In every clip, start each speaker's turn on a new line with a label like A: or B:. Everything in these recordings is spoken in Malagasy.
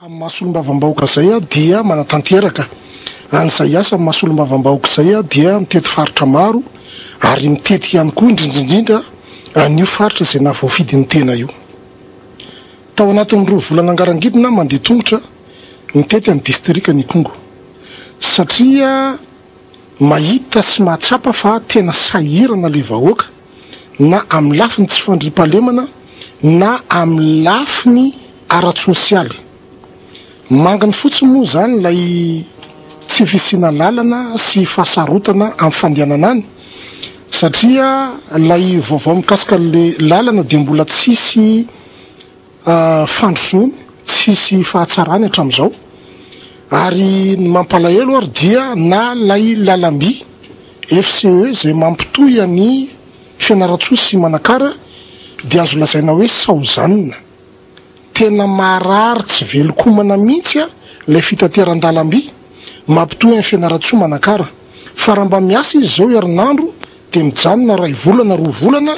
A: Amin'ny maha solombavambahoaka izay aho dia manatanteraka an'izay asa amin'ny maha solombavambahoaka izay aho dia mitety faritra maro ary mitety ihany koa indrindra indrindra an'io faritra izay nahavoafidy ny tena io. Tao anatin'ny roa volana angarangidina aho mandeha tongotra mitety an'ny distrikan'Ikongo satria mahita sy mahatsapa fa tena sahirana ilay vahoaka na amin'ny lafiny tsy fandriampahalemana na amin'ny lafiny ara-tsosialy. Manginy fotsiny moa izany ilay tsy fisiana lalana sy fahasarotana amin'ny fandehanana any satria ilay vaovao mikasika an'ilay lalana dia mbola tsisy fandrosoany, tsisy fahatsarany hatramin'izao. Ary ny mampalahelo ary dia na ilay lalamby FCE izay mampitohy an'i Fianarantsoa sy Manakara dia azo lazaina hoe saozanina. Tena marary tsy velon-komana mihitsy ilay fitateran-dalamby mampitohy an'i Fianarantsoa Manakara. Fa raha mba miasa izy izao herinandro dia mijanona iray volana roa volana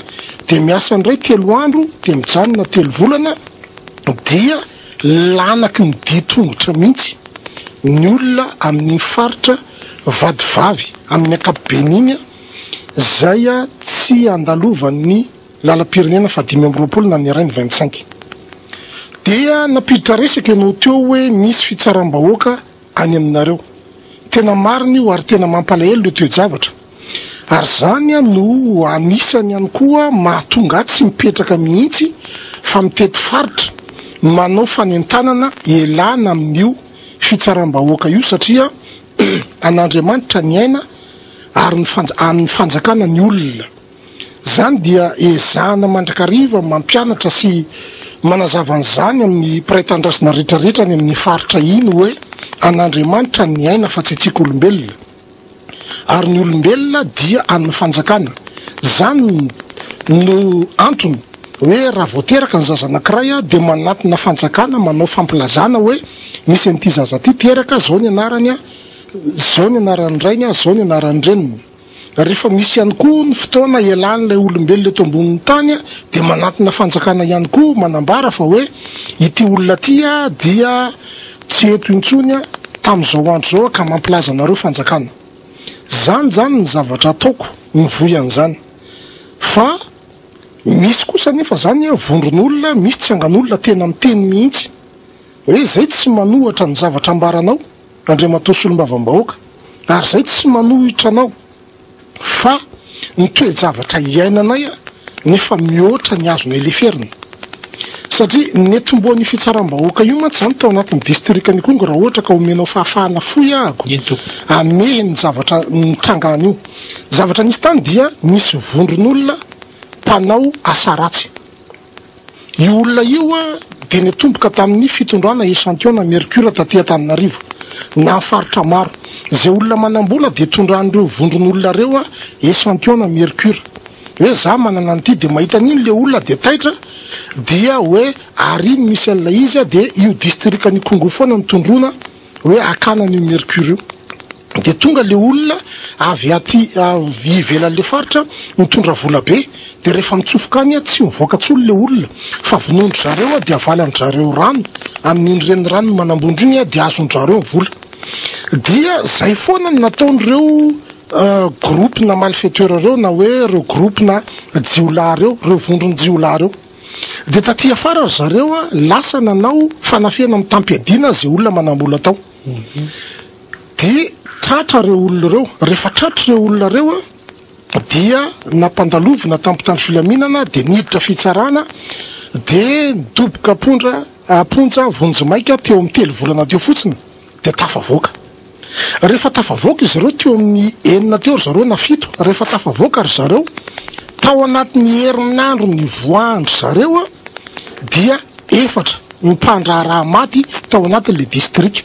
A: dia miasa indray telo andro dia mijanona telo volana dia lanaky ny dia tongotra mihitsy ny olona amin'iny faritra vadivavy amin'ny ankapobeny iny izay tsy andalovan'ny lalam-pirenena faha 25 na ny RN 25. Dia nampiditra resaka ianao teo hoe misy fitsaram-bahoaka any aminareo. Tena marina io ary tena mampalahelo le toe-javatra. Ary zany no anisany ihany koa mahatonga ahy tsy mipetraka mihitsy fa mitety faritra manao fanentanana ialana amin'io fitsaram-bahoaka io satria an'Andriamanitra ny aina ary ny an'ny fanjakana ny olona. Izany dia ezahana mandrakariva mampianatra sy manazava an'izany amin'ny mpiray tanindrazana rehetrarehetra any amin'ny faritra iny hoe an'Andriamanitra ny aina fa tsy antsika olombelona. Ary ny olombelona dia an'ny fanjakana. Izany no antony hoe raha vao teraka ny zaza anankiray dia manatona fanjakana manao fampilazana hoe misy an'ity zaza ity teraka, izao ny anarany, izao ny anaran'ny rainy, izao ny anaran'ny reniny. Rehefa misy ihany koa ny fotoana ialan'ilay olombelona eto ambonin'ny tany dia manantona fanjakana ihany koa manambara fa hoe ity olona ity dia tsy eto intsony tamin'izao andro izao ka mampilaza anareo fanjakana. Izany izany ny zavatra ataoko mivoy an'izany. Fa misy kosa anefa izany vondron'olona, misy tsangan'olona tena miteny mihitsy hoe izay tsy manohatra ny zavatra ambaranao Andriamatoa Solombavambahoaka, ary izay tsy manohitra anao fa ny toe-javatra iainanay nefa mihoatra ny azonay leferina. Satria netombohan'io fitsaram-bahoaka io mantsy izany tao anatin'ny distrikan'Ikongo raha ohatra ka omenao fahafahana fohy ahako hamehy ny zavatra nitranga any io. Zavatra nisy tany dia nisy vondron'olona mpanao asa ratsy. Io olona io dia nitomboka tamin'ny fitondrana echantillon na mercure taty Antananarivo na faritra maro. Izay olona manam-bola dia tondran'ireo vondron'olona ireo echantillon na mercure. Hoe za manana an'ity dia mahita an'iny le olona dia taitra dia hoe ary iny misy an'ilay izy dia io distrikan'Ikongo foana no tondroina hoe hakana an'io mercure io. Dia tonga le olona avy aty avy ivelan'le faritra mitondra vola be, dia rehefa mitsofoka any tsy mivoaka intsony le olona fa vonoin-dry zareo dia avalan-dry zareo rano amin'iny reniranon'i Manambondro iny dia azon-dry zareo ny vola. Dia zay foana no nataon'ireo groupe na malfaiteur ireo na hoe ireo groupe na jiolahy ireo, ireo vondron-jiolahy ireo. Dia taty afara ry zareo lasa nanao fanafihana mitam-piadiana ze olona manambola tao. Dia tratra ireo olona ireo. Rehefa tratra ireo olona ireo dia nampandalovina tamin'ny mpitandro filaminana dia niditra fitsarana dia nidoboka am-pondra am-ponja vonjimaika teo amin'ny telo volana teo fotsiny dia tafavoaka. Rehefa tafavoaka izy ireo teo amin'ny enina teo ry zareo na fito, rehefa tafavoaka ry zareo tao anatin'ny herinandro nivoahan-dry zareo dia efatra ny mpandraharaha maty tao anatin'ilay distrika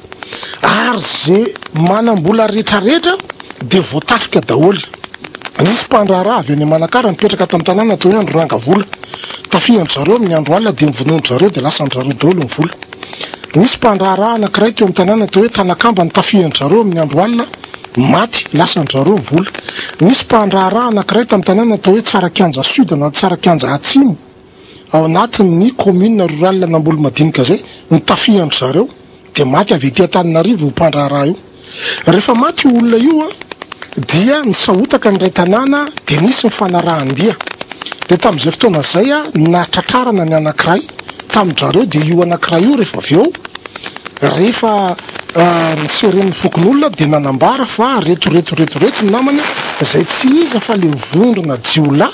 A: ary ze manambola retraretra dia voatafika daholo. Nisy mpandraharaha avy any Manakara nipetraka tamin'ny tanàna atao hoe Androrangavola. Tafihan-dry zareo amin'ny andro alina dia novonoin-dry zareo dia lasan-dry zareo daholo ny vola. Nisy mpandraharaha anankiray teo amin'ny tanàna atao hoe Tanakamba notafihan-dry zareo amin'ny andro alina, maty, lasan-dry zareo ny vola. Nisy mpandraharaha anankiray tamin'ny tanàna atao hoe Tsarakianja Sud na Tsarakianja Atsimo, ao anatin'ny commune rurale Nambolomadinika izay, notafihan-dry zareo. Dia maty avy ety Antananarivo io mpandraharaha io. Rehefa maty io olona io dia nisahotaka ny iray tanàna dia nisy ny fanarahan-dia. Dia tamin'izay fotoana izay nahatratrarana ny anankiray tamin-dRareo dia io anankiray io rehefa avy eo rehefa niseren'ny fokonolona dia nanambara fa reto reto reto reto ny namany izay tsy iza fa le vondrona jiolahy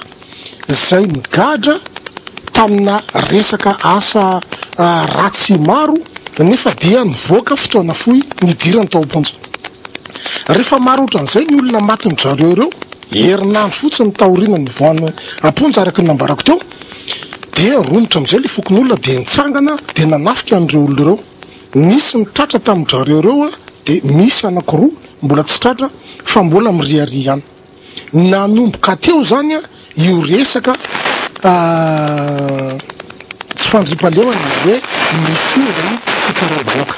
A: izay nigadra tamina resaka asa ratsy maro nefa dia nivoaka fotoana fohy nidirany tao am-ponja. Rehefa maro ohatran'izay ny olona matin-dry zareo ireo, herinandro fotsiny taoriana nivoahany am-ponja araka ny nambarako teo, dia romotra amin'izay ilay fokonolona dia nitsangana dia nanafika an'ireo olona ireo. Nisy ny tratra tamin-dry zareo ireo dia misy anankiroa mbola tsy tratra fa mbola miriaria ihany. Nanomboka teo izany io resaka tsy fandriampahalemana na hoe misy io ilay fitsaram-bahoaka.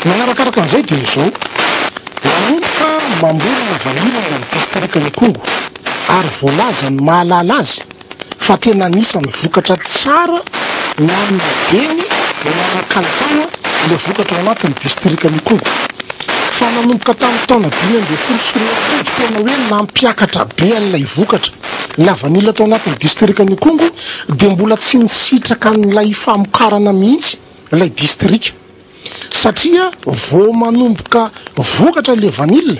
A: Manarakaraka an'izay dia izao, nanomboka mamboly lavanila ny distrikan'Ikongo ary voalazan'ny mahalala azy fa tena anisan'ny vokatra tsara ny amin'ny habeny na ara-kalitao ilay vokatra ao anatin'ny distrikan'Ikongo. Fa nanomboka tamin'ny taona 2015 tena hoe nampiakatra be an'ilay vokatra lavanila tao anatin'ny distrikan'Ikongo dia mbola tsy nisitraka an'ilay famokarana mihitsy ilay distrika. Satria vao manomboka vokatra le vanille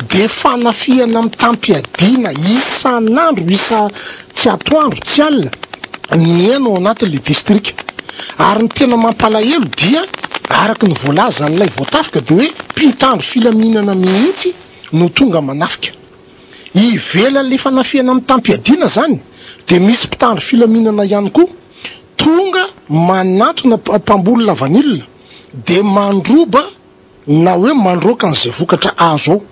A: de fanafihana mitam-piadiana isan'andro isa tsy atoandro tsy alina ny heno ao anatin'le distrika. Ary ny tena mampalahelo dia araka ny voalazan'ilay voatafika de hoe mpitandro filaminana mihitsy no tonga manafika. Ivelan'le fanafihana mitam-piadiana zany de misy mpitandro filaminana ihany koa Tonga manatona mpamboly lavanila dia mandroba na hoe mandroaka an'izay vokatra azo ao.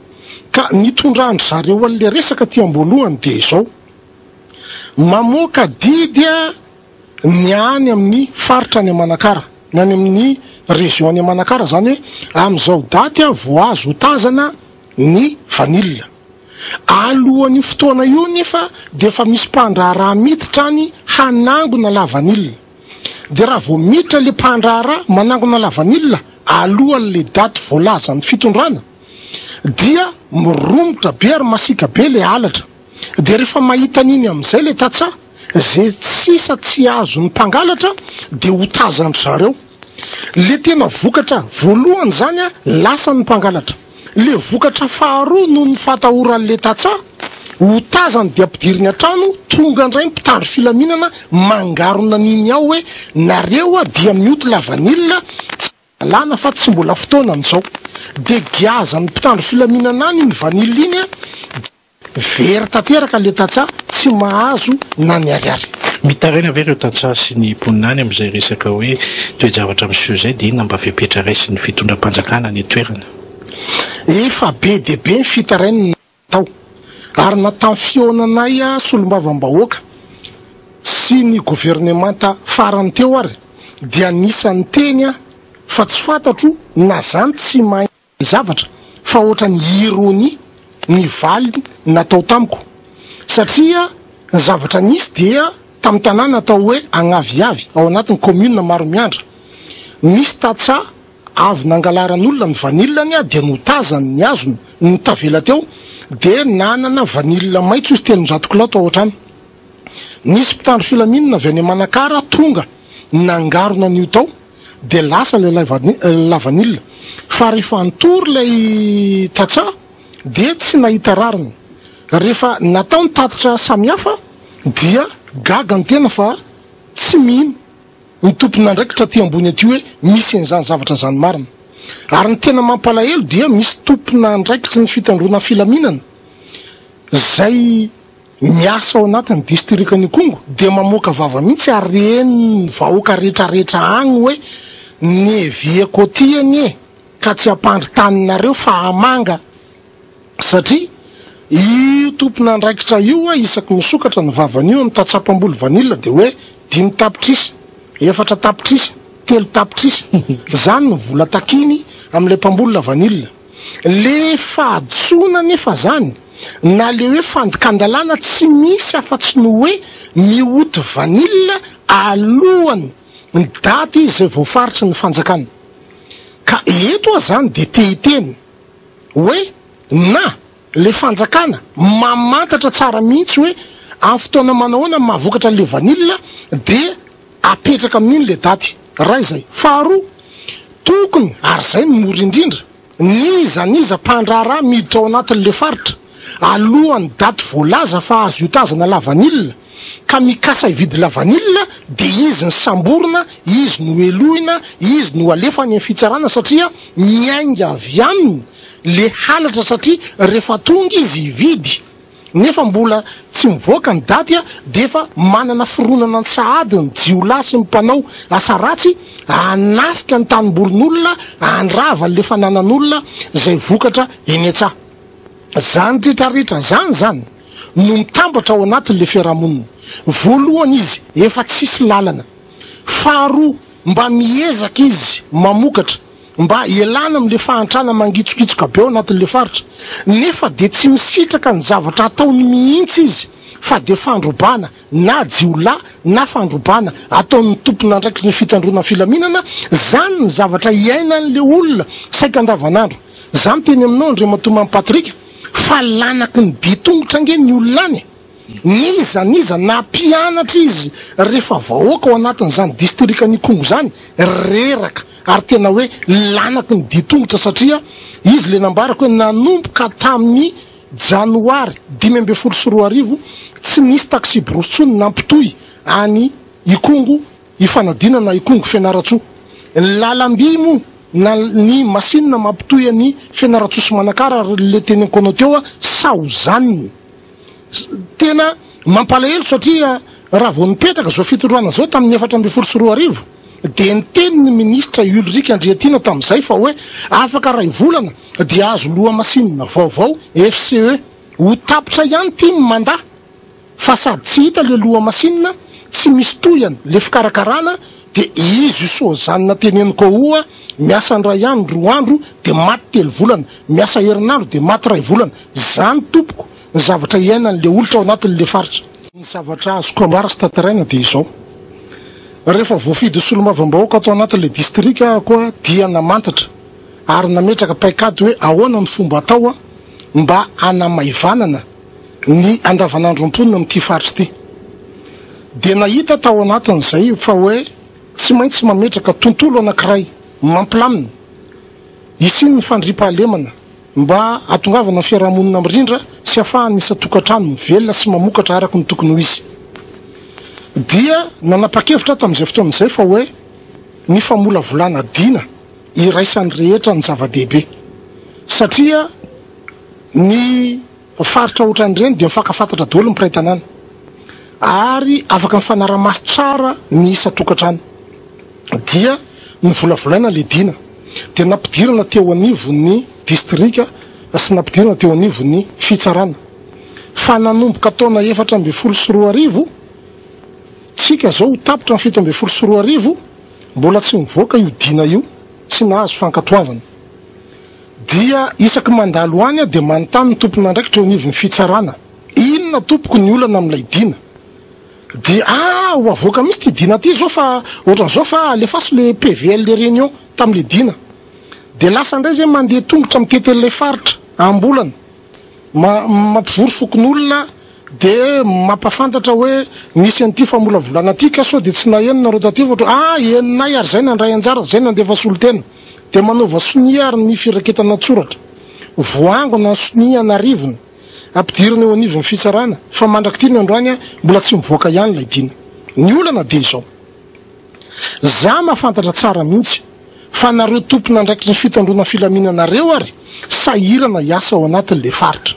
A: Ka nitondran-dry zareo an'ilay resaka aty am-boalohany dia izao, mamoaka didy ny any amin'ny faritra any Manakara, ny any amin'ny région any Manakara izany hoe amin'izao daty vao azo otazana ny vanila. Alohan'io fotoana io anefa dia efa misy mpandraharaha miditra any hanangona lavanila. Dia raha vao miditra ilay mpandraharaha manangona lavanila alohan'ilay daty voalazan'ny fitondrana dia miromotra be ary masiaka be ilay halatra. Dia rehefa mahita an'iny amin'izay ilay tantsaha, izay sisa tsy azon'ny mpangalatra dia hotazan-dry zareo. Le tena vokatra voalohany zany a lasan'ny mpangalatra. Le vokatra faharoa noho ny fahatahoran'le tantsaha ho tazany dia ampidiriny an-trano, tonga indray ny mpitandro filaminana mangarona an'iny ao hoe nareo a dia mioty lavanila tsy lalàna fa tsy mbola fotoanany zao. Dia giazan'ny mpitandro filaminana any iny vanille iny a. Very tanteraka le tantsaha tsy mahazo na ny ariary.
B: Mitaraina ve ireo tantsaha sy ny mponina any amin'izay resaka hoe toe-javatra miseho izay dia inona mba fepetra raisin'ny fitondram-panjakana any an-toerana?
A: Efa be dia be ny fitarainana natao ary na tamin'ny fihaonanay solombavambahoaka sy ny governemanta farany teo ary dia anisan'ny niteny aho fa tsy fantatro na zany tsy mahay zavatra fa ohatran'ny ironie ny valiny natao tamiko satria ny zavatra nisy dia tamin'ny tanàna atao hoe Agnaviavy ao anatin'ny commune Maromiandra nisy tantsaha avy nangalaran'olona ny vanille-ny dia notazany ny hazony ny tavela teo dia nanana vanille maitso izy 300 kilao tao an-trano nisy mpitandro filaminana avy any Manakara tonga nangarona an'io tao dia lasa ilay lavanila fa rehefa nitory ilay tantsaha dia tsy nahita rariny. Rehefa natao ny tatitra samihafa dia gaga ny tena fa tsy mino ny tompon'andraikitra aty ambony aty hoe misy an'izany zavatra izany marina. Ary ny tena mampalahelo dia misy tompon'andraikitry ny fitandroana filaminana izay Miasa ao anatin'ny distrikan'Ikongo dia mamoaka vava mihitsy ary ren'ny vahoaka retraretra agny hoe neviako aty anie ka tsy hampandry taninareo fa hamanga satria io tompon'andraikitra io isaky misokatra ny vavan'io amin'ny tantsaha mpamboly vanille dia hoe dimy tapitrisa, efatra tapitrisa, telo tapitrisa zany ny vola takiny amin'ilay mpamboly lavanille. Le fahadisoana anefa zany na le hoe fandikan-dalàna tsy misy afa-tsy ny hoe mioty vanille alohan'ny daty izay voafaritry ny fanjakana. Ka eto aho zany de te hiteny hoe na le fanjakana mamantatra tsara mihitsy hoe amin'ny fotoana manahoana ny mahavokatra an'le vanille de apetraka amin'iny le daty. Ray zay. Faharoa, tokony, ary zay no mora indrindra, n'iza n'iza mpandraharaha miditra ao anatin'le faritra alohan'ny daty voalaza fa azo iotazana lavanila ka mikasa hividy lavanila dia izy no samborina, izy no helohina, izy no alefa any amin'ny fitsarana satria miainga avy aminy le halatra satria rehefa tonga izy hividy nefa mbola tsy mivoaka ny daty dia efa manana fironana sahady ny jiolahy sy ny mpanao asa ratsy hanafika ny tanimbolin'olona, handrava le fananan'olona izay vokatra eny an-tsaha. Zany retraretra zany zany no mitambatra ao anatin'le fiarahamonina. Voalohany izy efa tsisy lalana. Faharoa mba miezaka izy mamokatra mba hialana amin'le fahantrana mangitsokitsoka be ao anatin'le faritra. Nefa de tsy misitraka ny zavatra ataony mihitsy izy fa de fandrobana na jiolahy na fandrobana ataon'ny tompon'andraikitry ny fitandroana ny filaminana, zany ny zavatra iainan'le olona saika andavanandro. Za miteny aminao Andriamatoa Mamy Patrick fa lanaky ny dia tongotra ange ny olona any e! N'iza n'iza na mpianatra izy rehefa vahoaka ao anatin'izany distrikan'Ikongo izany reraka ary tena hoe lanaky ny dia tongotra satria izy le nambarako hoe nanomboka tamin'ny janoary 2015 tsy nisy taxi-brousse intsony nampitohy any Ikongo Ifanadinana Ikongo Fianarantsoa. Ny lalam-by moa na ny masinina mampitohy an'i Fianarantsoa sy Manakara ary le teny Ankono teo saozanina. Tena mampalahelo satria raha vao nipetraka izao fitondrana izao tamin'ny 2014 dia niteny ny minisitra Ulrich Andriatiana tamin'izay fa hoe afaka iray volana dia azo lohamasinina vaovao FCE. Ho tapitra ihany ity ny mandat. Fa sady tsy hita le lohamasinina, tsy misy tohiny le fikarakarana de izy io sozanina teneniko oa miasa ndray andro roa andro de maty telo volana, miasa herinandro de maty ray volana, zany tompoko ny zavatra iainany le olitra ao anatiny le faritra. Ny zavatra azoko ambara sy tantaraina dia izao, rehefa voafidy ho solombavambahoaka ato anatin'ilay distrika aho koa dia namantatra ary nametraka paikady hoe ahoana ny fomba atao mba hanamaivanana ny andavanandrom-ponina amin'ity faritra ity. Dia nahita tao anatin'izay fa hoe tsy maintsy mametraka tontolo anankiray mampilamina, hisian'ny fandriampahalemana mba hahatongavana amin'ny fiarahamonina mirindra sy hahafahan'ny isan-tokantrano mivelona sy mamokatra araka ny tokony ho izy. Dia nanapa-kevitra aho tamin'izay fotoana izay fa hoe ny famolavolana dina iraisan'ny rehetra no zava-dehibe satria ny faritra ohatran'ireny dia mifankafantatra daholo ny mpiray tanàna ary afaka mifanara-maso tsara ny isan-tokantrano. Dia novolavolaina ilay dina, dia nampidirina teo anivon'ny distrika sy nampidirina teo anivon'ny fitsarana. Fa nanomboka taona 2014, tsika izao ho tapitra ny 2017, mbola tsy nivoaka io dina io, tsy nahazo fankatoavana. Dia isaky mandalo any aho dia manontany ny tompon'andraikitra eo anivon'ny fitsarana, inona tompoko ny olana amin'ilay dina? Dia ah ho avoaka mihitsy ity dina ity izao fa ohatran'izao fa alefaso le PV le réunion tamin'ilay dina. Dia lasa indray izay mandeha tongotra mitety an'ilay faritra am-bolana, mampivory fokonolona dia mampafantatra hoe nisy an'ity famolavolana ity ka sao dia tsy naheno nareo taty fa ah henonay ary izay nandray anjara, izay nandefa solontena. Dia manaova sonia ary ny firaketana an-tsoratra. Voaangona ny sonia an'arivony, ampidirina eo anivon'ny fitsarana, fa mandrak'ity ny androany mbola tsy mivoaka ihany ilay dina. Ny olana dia izao. Za mahafantatra tsara mihitsy fa nareo tompon'andraikitry ny fitandroana filaminana reo ary sahirana hiasa ao anatin'le faritra.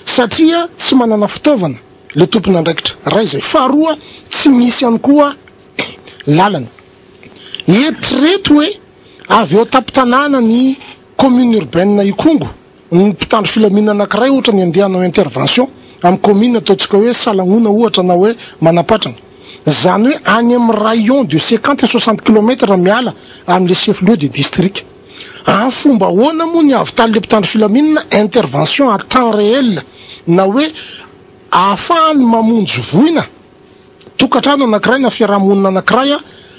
A: Satria tsy manana fitaovana le tompon'andraikitra. Ray izay. Faharoa tsy misy ihany koa lalana. Eritrereto hoe avy eo an-tampon-tanàna ny commune urbaine Ikongo, ny mpitandro filaminana anankiray ohatra ny handeha hanao intervention amin'ny commune ataontsika hoe Salagnona ohatra na hoe Manampatrana. Izany hoe any amin'ny rayon de cinquante à soixante kilomètres miala amin'ilay chef lieu de district. Amin'ny fomba ahoana moa ny hahavitan'ilay mpitandro filaminana intervention à temps réel na hoe ahafahany mamonjy voina? Tokantrano anankiray na fiaraha-monina anankiray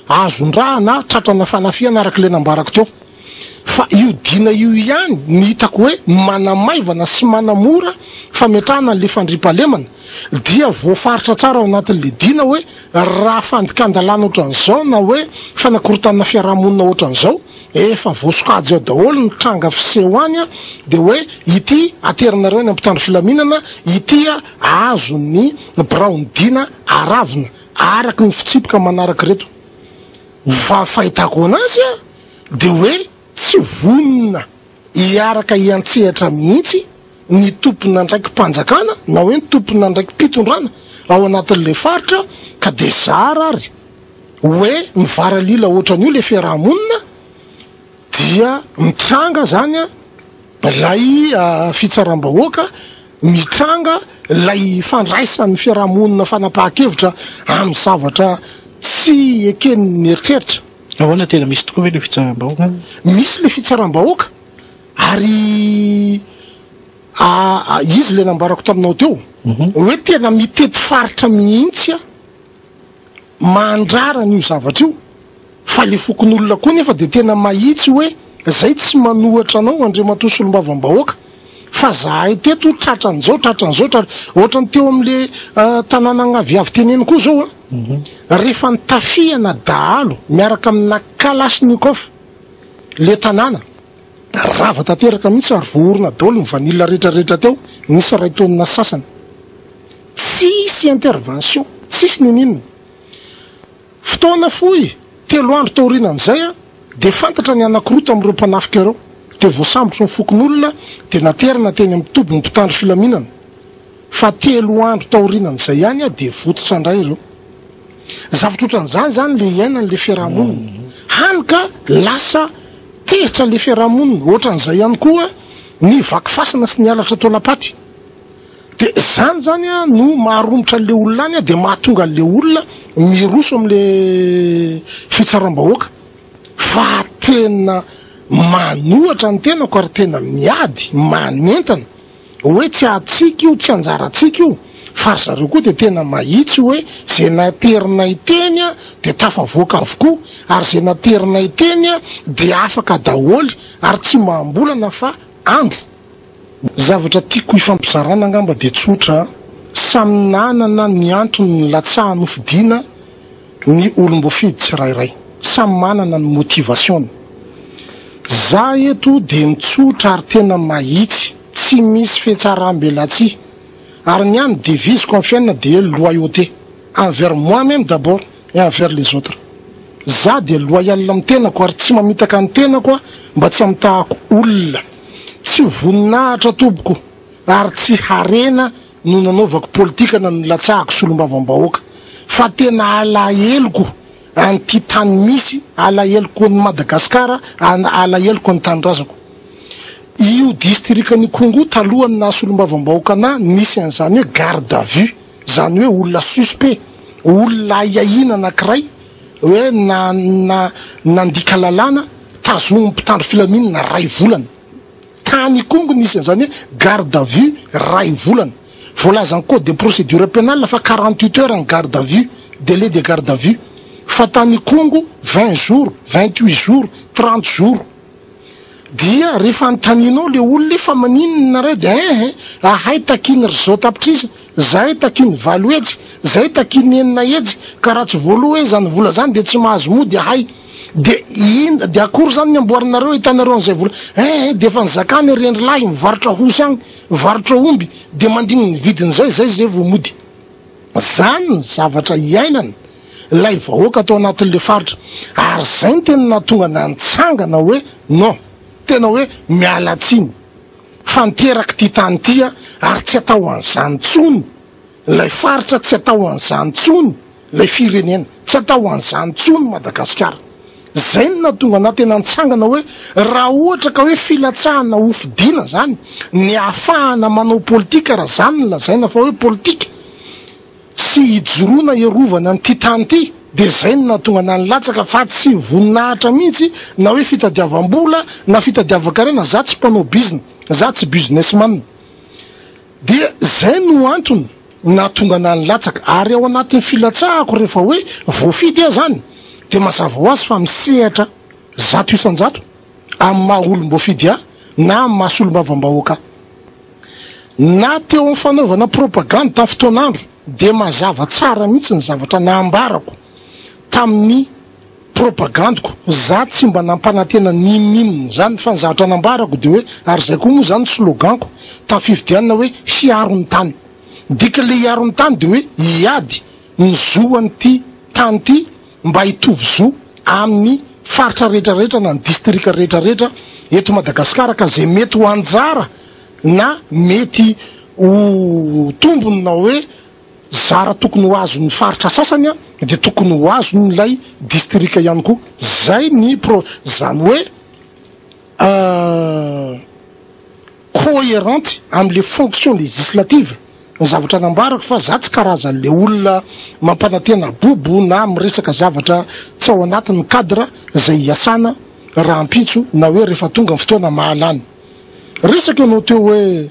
A: azon-draha na tratrana fanafihana araka ilay nambarako teo. Fa io dina io ihany no hitako hoe manamaivana sy manamora fametrahana an'le fandriampahalemana, dia voafaritra tsara ao anatin'le dina hoe raha fandikan-dalàna ohatran'izao na hoe fanakorontanana fiarahamonina ohatran'izao, efa voasokajy ao daholo ny tranga fiseho any dia hoe ity aterinareo any mpitandro filaminana, ity azon'ny biraon'ny dina aravona araka ny fitsipika manaraka ireto. Fa fahitako anazy dia hoe tsy vonona hiaraka hiantsehatra mihitsy ny tompon'andraiki-panjakana na hoe ny tompon'andraiki-pitondrana ao anatin'ilay faritra ka dia zara ary hoe mivaralila ohatran'io ilay fiaraha-monina dia mitranga zany ilay fitsaram-bahoaka, mitranga ilay fandraisan'ny fiaraha-monina fanapahan-kevitra amin'ny zavatra tsy eken'ny eritreritra.
B: Ahoana, tena misy tokoa ve ilay fitsaram-bahoaka?
A: Misy ilay fitsaram-bahoaka ary izy ilay nambarako taminao teo hoe tena mitety faritra mihitsy mandrara an'io zavatra io fa le fokonolona koa nefa de tena mahitsy hoe zay tsy manohatra anao andriamatoa solombavambahoaka fa zahay teto tratran'izao tratran'izao tratra ohatran'ny teo am'le tanàna Agnaviavy teneny koa zao a rehefa nitafihana dahalo miaraka amina kalachnikov le tanàna rava tanteraka mihitsy ary voaorina daholo ny vanila rehetrarehetra teo nisy ray taonina sasany tsisy intervention tsisy nininona fotoana fohy 3 andro taorianan'izay a de fantatra ny anankiroa tamin'ireo mpanafika ireo de voasambotry ny fokonolona de naterina teny amin'ny tobin'ny mpitandro filaminana fa 3 andro taorianan'izay ihany a de votsotra indray ireo zavatra ohatran'izany zany le iainany le fiarahamonina hany ka lasa teritra le fiarahamonina ohatran'izay ihany koa ny vaky fasana sy ny halatra taolam-paty de zany zany a no maharomotra an'le olona any a de mahatonga an'le olona miroso am'le fitsaram-bahoaka fa tena manohatra ny tenako ary tena miady manentana hoe tsy atsika io tsy anjaratsika io fa ry zareo koa de tena mahitsy hoe zay naterinay teny a de tafavoaka avokoa ary zay naterinay teny a de afaka daholy ary tsy mahambolana fa andro. Zavatra tiako hifampizarana angamba de tsotra, samy nanana ny antony nilatsahany hofidiana ny olom-boafidy tsirairay, samy manana ny motivation-ny. Za eto de mitsotra ary tena mahitsy, tsy misy fihatsaram-belatsihy, ary ny ahy ny devise-ko amin'ny fiainana de loyauté, envers moi-même d'abord et envers les autres. Za de loyal amin'ny tenako ary tsy mamitaka ny tenako aho mba tsy hamitahako olona. Tsy voninahitra tompoko ary tsy harena no nanaovako politika na nilatsahako solombavambahoaka fa tena alaheloko an'ity tany misy, alaheloko an'i Madagasikara, alaheloko an'ny tanindrazako. Io distrikan'Ikongo talohan'ny naha solombavambahoaka anahy nisy an'izany hoe garde à vue, zany hoe olona suspect, olona ahiahiana anankiray hoe na na nandika lalàna tazomin'ny mpitandro filaminana 1 volana. Tany Ikongo nisy an'izany hoe garde à vue 1 volana. Voalazan'ny code de procédure pénale fa 48 heures ny garde à vue, délai de garde à vue. Fa tany Ikongo 20 jours, 28 jours, 30 jours. Dia rehefa anontanianao le olona fa maninona nareo de hein ahay takiny ry zao tapitrisa, zahay takiny 8 hetsy, zahay takiny 6 hetsy, ka raha tsy voaloha hoe zany vola zany de tsy mahazo mody ahay. De in de akory zany ny amboarinareo ahitanareo an'izay vola? Hein de efa nizakany rendry lahy mivarotra hosy agny, mivarotra omby, de mandigny ny vidin'izay zay zay vao mody. Zany ny zavatra iainana ilay vahoaka atao anatin'le faritra ary zay ny tena nahatonga nantsangana hoe non, tena hoe miala tsiny fa niteraky ty tany ty a ary tsy atao an'izany tsony ilay faritra, tsy atao an'izany tsony ilay firenena, tsy atao an'izany tsony Madagasikara. Zay no nahatonga anahy tena nitsangana hoe raha ohatra ka hoe filatsahana hofidiana zany ny ahafahana manao politika, raha zany no lazaina fa hoe politika sy hijoroana hiarovana an'ity tany ity, de zay no nahatonga anahy nilatsaka fa tsy voninahitra mihitsy na hoe fitadiavam-bola na fitadiavan-karena, za tsy mpanao bizina, za tsy businessman. Dia zay no antony nahatonga anahy nilatsaka, ary ao anatin'ny filatsahako rehefa hoe voafidy aho zany de mazava ho azy fa misehatra 100% Amin'ny maha olom-boafidy ahy na amin'ny maha solombavambahoaka ahy. Na teo amin'ny fanaovana propagandy tamin'ny fotoan'andro dia mazava tsara mihitsy ny zavatra nambarako tamin'ny propagandiko, za tsy mba nampanantena n'inon'inona izany fa ny zavatra nambarako dia hoe, ary izay koa moa izany ny slogan-ko tamin'ny fifidianana hoe hiaro ny tany. Ny dikan'ilay hiaro ny tany dia hoe hiady ny zo an'ity tany ity mba hitovy zo amin'ny faritra rehetra rehetra na ny distrika rehetra rehetra eto Madagasikara ka izay mety ho anjara na mety ho tombony na hoe zara tokony ho azon'ny faritra sasany dia tokony ho azon'ilay distrika ihany koa. Izay ny pro, izany hoe coherente amin'ilay fonction législative ny zavatra nambarako fa za tsy karazan'ilay olona mampanantena bobo na miresaka zavatra tsy ao anatin'ny cadre izay hiasana rahampitso na hoe rehefa tonga ny fotoana mahalany. Resaka ianao teo hoe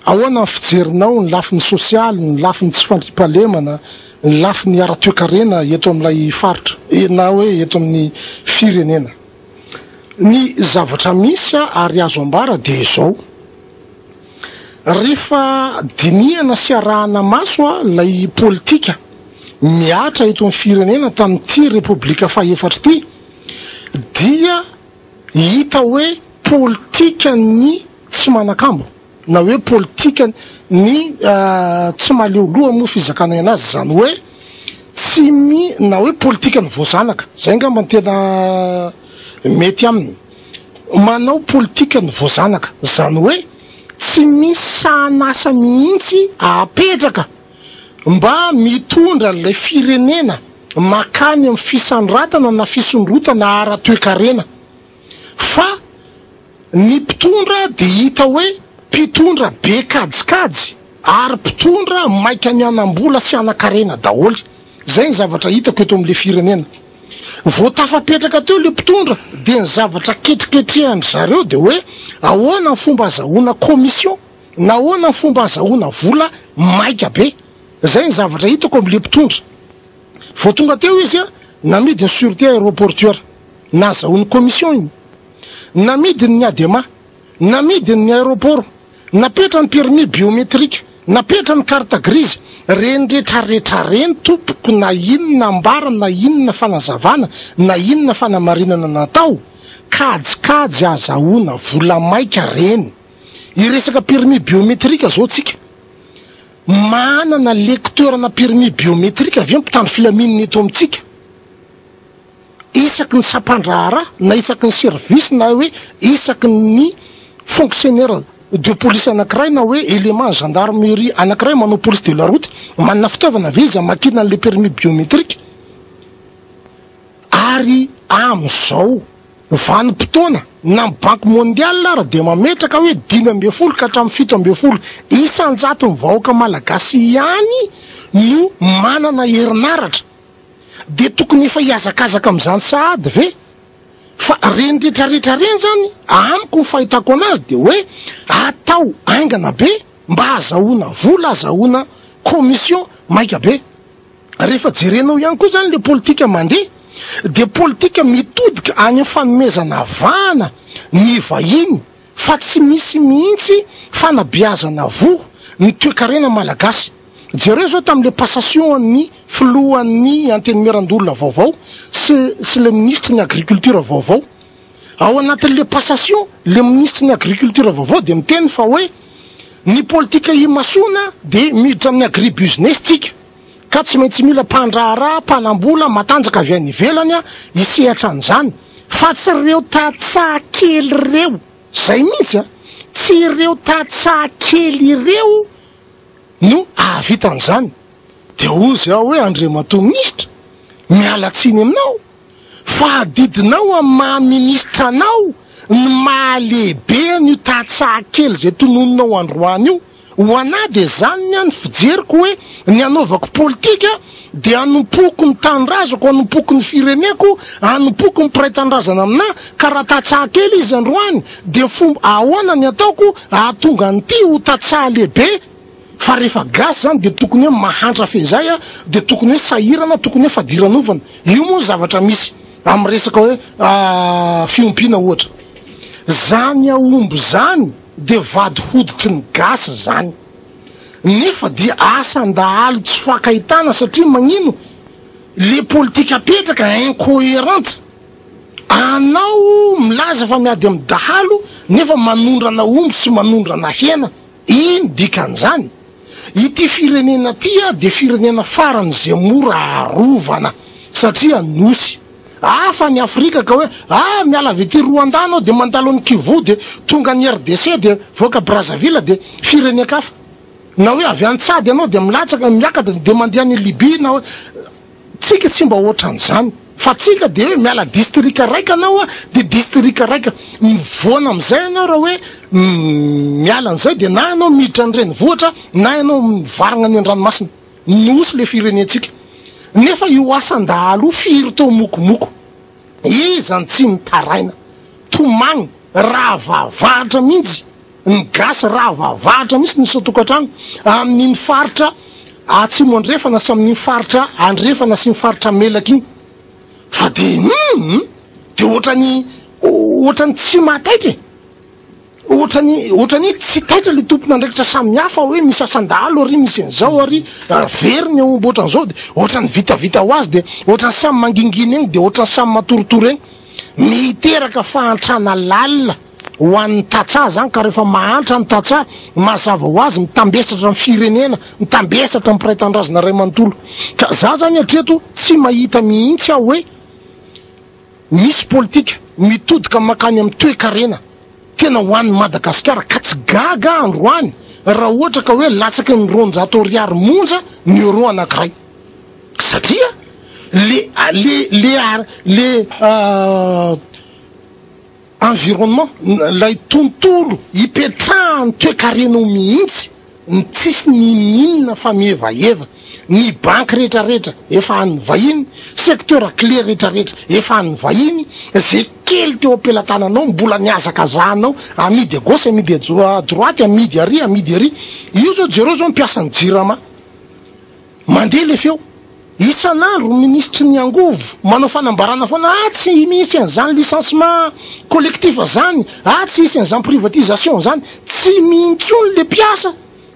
A: ahoana ny fijerinao ny lafiny sosialy, ny lafiny tsy fandriampahalemana, ny lafiny ara-toekarena eto amin'ilay faritra na hoe eto amin'ny firenena. Ny zavatra misy ary azo ambara dia izao, rehefa dinihana sy arahana maso ilay politika mihatra eto amin'ny firenena tamin'ity Repoblika fahefatra ity dia hita hoe politikan'ny tsy manan-kambo na hoe politikan'ny tsy mahaleo loha moa fizakana anazy, izany hoe tsy mi-, na hoe politikan'ny voazanaka, izay angamba no tena mety aminy, manao politikan'ny voazanaka, izany hoe tsy misy sahan'asa mihitsy apetraka mba mitondra ilay firenena makany amin'ny fisandratana na fisondrotana ara-toekarena fa ny mpitondra dia hita hoe mpitondra be kajikajy ary mpitondra maika ny hanam-bola sy hanan-karena daholo. Izay ny zavatra hitako eto amin'ilay firenena. Vao tafapetraka teo ilay mpitondra dia ny zavatra ketriketrehan-dry zareo dia hoe ahoana ny fomba azahoana commission na ahoana ny fomba azahoana vola maika be. Izay ny zavatra hitako amin'ilay mpitondra. Vao tonga teo izy, namidy ny sûreté aéroportuaire. Nahazahoany commission iny. Namidiny ny Adema. Namidiny ny aéroport. Napetrany permis biométrique. Napetrany carte grise. Reny retraretra reny tompoko na inona ambara na inona fanazavana na inona fanamarinana natao, kajikajy azahoana vola maika reny. Hiresaka permis biométrique zao tsika. Manana lecteur na permis biométrique ve ny mpitandro filaminana eto amintsika? Isaky ny sampandraharaha na isaky ny service na hoe isaky ny fonctionnaire de police anankiray na hoe élément gendarmerie anankiray manao police de la route, manana fitaovana ve izy hamakiana an'ilay permis biométrique? Ary amin'izao vanim-potoana na ny banque mondiale ara dia mametraka hoe 15 ka hatramin'ny 17 isan-jaton'ny vahoaka malagasy ihany no manana herinaratra. Dia tokony efa hihazakazaka amin'izany sahady ve? Fa reny retraretra reny zany amiko ny fahitako anazy dia hoe atao haingana be mba hazahoana vola, hazahoana commission maika be. Rehefa jerenao ihany koa zany le politika mandeha dia politika mitodika any amin'ny fanomezana vahana ny vahiny fa tsy misy mihitsy fanabeazana voho ny toekarena malagasy. Jereo zao tamin'le passation an'ny filohan'ny antenimierandoholona vaovao sy sy le minisitry ny agriculture vaovao. Ao anatin'le passation, le minisitry ny agriculture vaovao dia miteny fa hoe ny politika imasoana dia miditra amin'ny agribusiness tsika ka tsy maintsy mila mpandraharaha, mpanambola matanjaka avy any ivelany hisehatra an'izany fa tsy ireo tantsaha kely ireo, zay mihitsy an, tsy ireo tantsaha kely ireo no ahavita an'izany. Dia hozy aho hoe Andriamatoa Minisitra, miala tsiny aminao fa adidinao amin'ny maha Minisitra anao ny maha lehibe an'io tantsaha kely izay tononinao androany io. Ho anà dia izany ny ahy ny fijeriko hoe ny hanaovako politika dia hanompoako ny tanindrazako, hanompoako ny fireneko, hanompoako ny mpiray tanindrazana aminà, ka raha tantsaha kely izy androany dia fomba ahoana ny ataoko hahatonga an'ity ho tantsaha lehibe? Fa rehefa gasy zany dia tokony hoe mahantra fehizay a, dia tokony hoe sahirana, tokony hoe fadiranovana. Io moa ny zavatra misy amin'ny resaka hoe fiompiana ohatra. Zany aomby zany de vady hoditry ny gasy zany. Nefa dia asan-dahalo tsy fankahitana satria magnino? Le politika apetraka incoherente. Anao milaza fa miady amin'ny dahalo nefa manondrana omby sy manondrana hena. Ino dikan'izany? Ity firenena ity dia firenena faran'izay mora arovana satria nosy. Hafa ny Afrika ka hoe ah miala avy aty Rwanda anao dia mandalo any Kivu dia tonga any RDC dia voaka Brazzaville dia firenen-kafa. Na hoe avy any Tchad ianao dia milatsaka miakatra dia mandeha any Libye na hoe tsika tsy mba ohatran'izany fa tsika dia hoe miala distrika raika anao dia distrika raika mivoana amin'izay ianao raha hoe miala an'izay dia na ianao miditra ny renivohitra na ianao mivarina any an-dranomasina. Nosy le firenentsika. Nefa io asan-dahalo io firy tao mokomoko. Iza no tsy mitaraina, tomagny, rahavavahatra mihitsy ny gasy, rahavavahatra mihitsy ny isan-tokantrano amin'iny faritra atsimo andrefana sy amin'iny faritra andrefana sy ny faritra melaky iny. Fa de hum de ohatrany ohatrany tsy mahataitra e. Ohatrany ohatrany hoe tsy taitra le tompon'andraikitra samihafa hoe misy asan-dahalo ary misy an'izao ary ary very ny aomby ohatran'izao de ohatrany vitavita ho azy de ohatrany samy mangingina egny de ohatrany samy matoritory egny. Miteraka fahantrana lalina ho an'ny tantsaha zany ka rehefa mahantra ny tantsaha mazava ho azy mitambesatra ny firenena, mitambesatra ny mpiray tanindrazana iray manontolo. Ka za zany hatreto tsy mahita mihitsy aho hoe Misy politika mitodika mankany amin'ny toekarena tena ho an'i Madagasikara ka tsy gaga aho androany raha ohatra ka hoe latsaky ny 200 ariary monja ny euro anankiray satria le le le le environnement ilay tontolo ipetrahan'ny toekarena ao mihitsy ny tsisy n'inon'inona fa mihevaheva, ny banky rehetra rehetra efa an'ny vahiny, secteur clé rehetra rehetra efa an'ny vahiny, ze kely teo am-pelatananao mbola nihazakazahanao amidy à gauche amidy à droite amidy ary amidy ary, io zao jereo zao ny mpiasan'ny jirama. Mandeha le feo. Isan'andro ny minisitry ny angovo manao fanambarana foana, ah tsy misy an'izany licenciement collectif zany, ah tsy hisy an'izany privatisation zany. Tsy mino intsony le mpiasa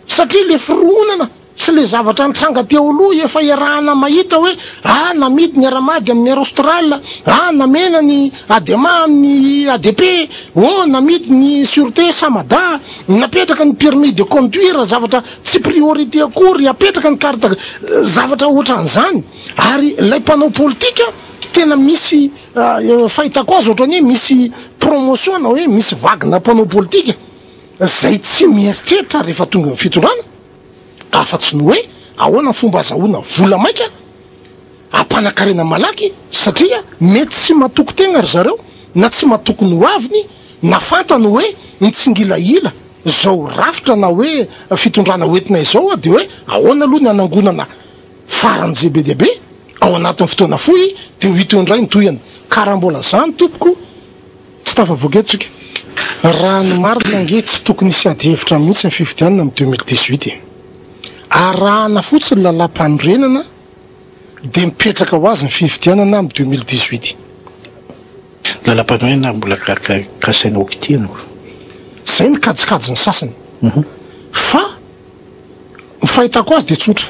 A: satria le fironana sy le zavatra nitranga teo aloha efa iarahana mahita hoe ah namidy ny Aramady amin'ny Air Austral, ah namena ny Adema amin'ny ADP, oh namidy ny Sureté Samada, napetraka ny permis de conduire, zavatra Tsy priorité akory apetraka ny carte zavatra ohatran'izany ary ilay mpanao politika tena misy fahitako azy ohatran'ny hoe misy promotion na hoe misy vague na mpanao politika zay tsy mieritreritra rehefa tonga ny fitondrana afa-tsy ny hoe ahoana ny fomba azahoana vola maika hampanakarena malaky satria mety tsy matoky tegna ry zareo na tsy matoky ny hoaviny na fantany hoe mitsingilahila zao rafitra na hoe fitondrana hoentina izao a de hoe ahoana aloha ny hanangonana faran'izay be dia be ao anatin'ny fotoana fohy de ho hita eo indray ny tohiny ka raha mbola zany tompoko tsy tafavoaka eto tsika. Raha ny marina ange tsy tokony hisy ady hevitra mihitsy ny fifidianana amin'ny 2018 e. Arahana fotsiny lalàmpanorenana dia mipetraka ho azy ny fifidianana amin'ny 2018.
B: Lalampanorenana mbola kasaina ho kitihina ko.
A: Zay ny kajikajin'ny sasany. Fa ny fahitako azy dia tsotra.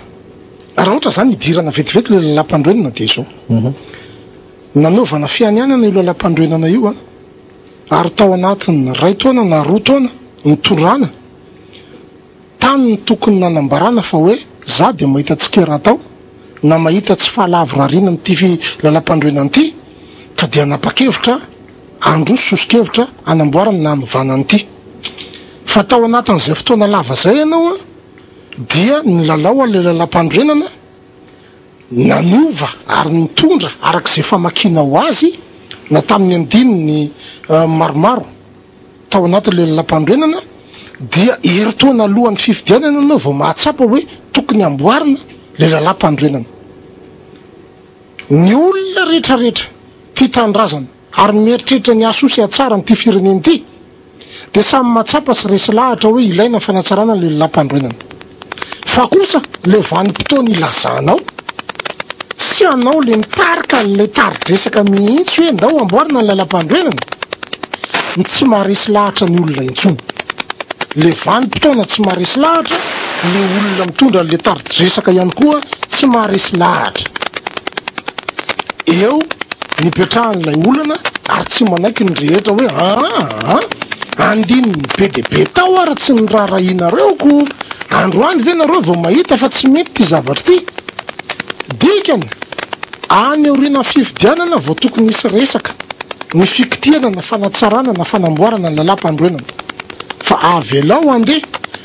A: Raha ohatra zany hidirana vetivety ilay lalampanorenana dia izao. Nanaovana fianianana io lalampanorenana io an, ary tao anatin'ny iray taona na roa taona nitondrana, Tany no tokony nanambarana fa hoe za dia mahita tsikera atao na mahita tsy fahalavorariana amin'ity lalampanorenana ity ka dia hanapa-kevitra handroso soso-kevitra hanamboarana na hanovana an'ity. Fa tao anatin'izay fotoana lava izay ianao dia nilalao an'ilay lalampanorenana, nanova ary nitondra araka izay famakianao azy na tamin'ny andininy maromaro. tao anatin'ilay lalampanorenana dia herintaona alohan'ny fifidianana ianao vao mahatsapa hoe tokony hamboarina ilay lalampanorenana. Ny olona rehetra rehetra tia tanindrazana ary mieritreritra ny hahasoa sy hahatsara an'ity firenena ity dia samy mahatsapa sy resy lahatra hoe ilaina ny fanatsarana ilay lalampanorenana. Fa kosa ilay vanim-potoana ilazanao sy anao ilay mitarika an'ilay tari-dresaka mihitsy hoe ndao amboarina ny lalampanorenana. ny tsy maharesy lahatra ny olona intsony. Le vanim-potoana tsy maharesy lahatra, le olona mitondra an'le tari-dresaka ihany koa tsy maharesy lahatra. Eo nipetrahan'ilay olana ary tsy manaiky ny rehetra hoe aa andininy be dia be tao ary tsy niraharahianareo ko androany ve nareo vao mahita fa tsy mety ity zavatra ity? Dikany, any aorianan'ny fifidianana vao tokony hisy resaka ny fikitihana na fanatsarana na fanamboarana ny lalàmpanorenana fa avelao handeha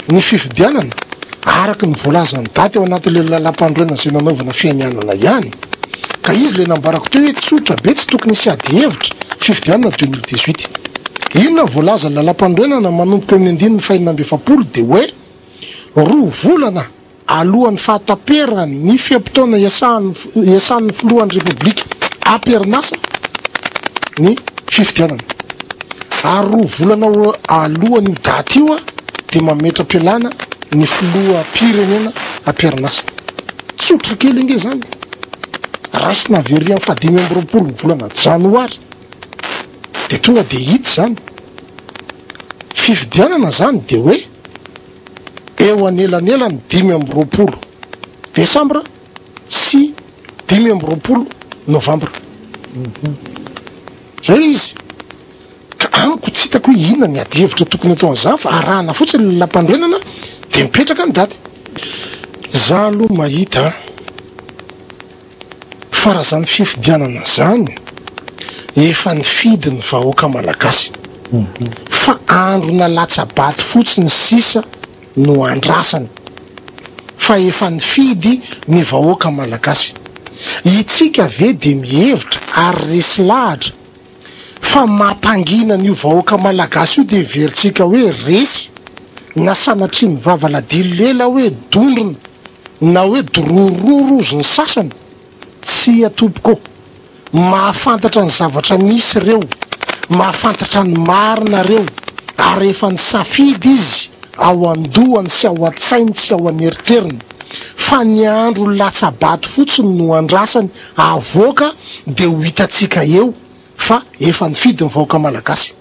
A: ny fifidianana araka ny voalazan'ny daty ao anatin'ilay lalàmpanorenana izay nanaovana fianianana ihany. Ka izy ilay nambarako teo hoe tsotra be tsy tokony hisy ady hevitra, fifidianana 2018. Inona ny voalazan'ny lalàmpanorenana manomboka eo amin'ny andininy fahenina amby efapolo dia hoe roa volana alohan'ny fahataperan'ny fe-potoana iasan'ny filohan'ny Repoblika am-perinasa ny fifidianana. Ary roa volana alohan'io daty io dia mametra-pialana ny filoham-pirenena am-perinasa. Tsotra kely ange izany. Raisina avy ery amin'ny faha-25 ny volana janoary dia tonga dia hita izany. Fifidianana izany dia hoe eo anelanelan'ny 25 desambra sy 25 novambra. Zay izy. Ka amiko tsy hitako hoe inona ny adihevitra tokony atao an'izany fa arahana fotsiny ny lalam-panorenana dia mipetraka ny daty. Za aloha mahita fa raha zany fifidianana zany efa nifidy ny vahoaka malagasy fa andro nalatsa-bato fotsiny sisa no andrasana fa efa nifidy ny vahoaka malagasy. Itsika ve dia mihevitra ary resy lahatra fa mampangina an'io vahoaka malagasy io dia heverintsika hoe resy na sanatria ny vava ladilo lela hoe dondrona na hoe dorororo ozy ny sasany? Tsia tompoko ô! Mahafantatra ny zavatra misy ireo, mahafantatra ny marina ireo ary efa nisafidy izy ao an-dohany sy ao an-tsainy sy ao an'eritreriny fa ny andro latsa-bato fotsiny no andrasany avoaka dia ho hitantsika eo fa efa nifidy ny vahoaka malagasy.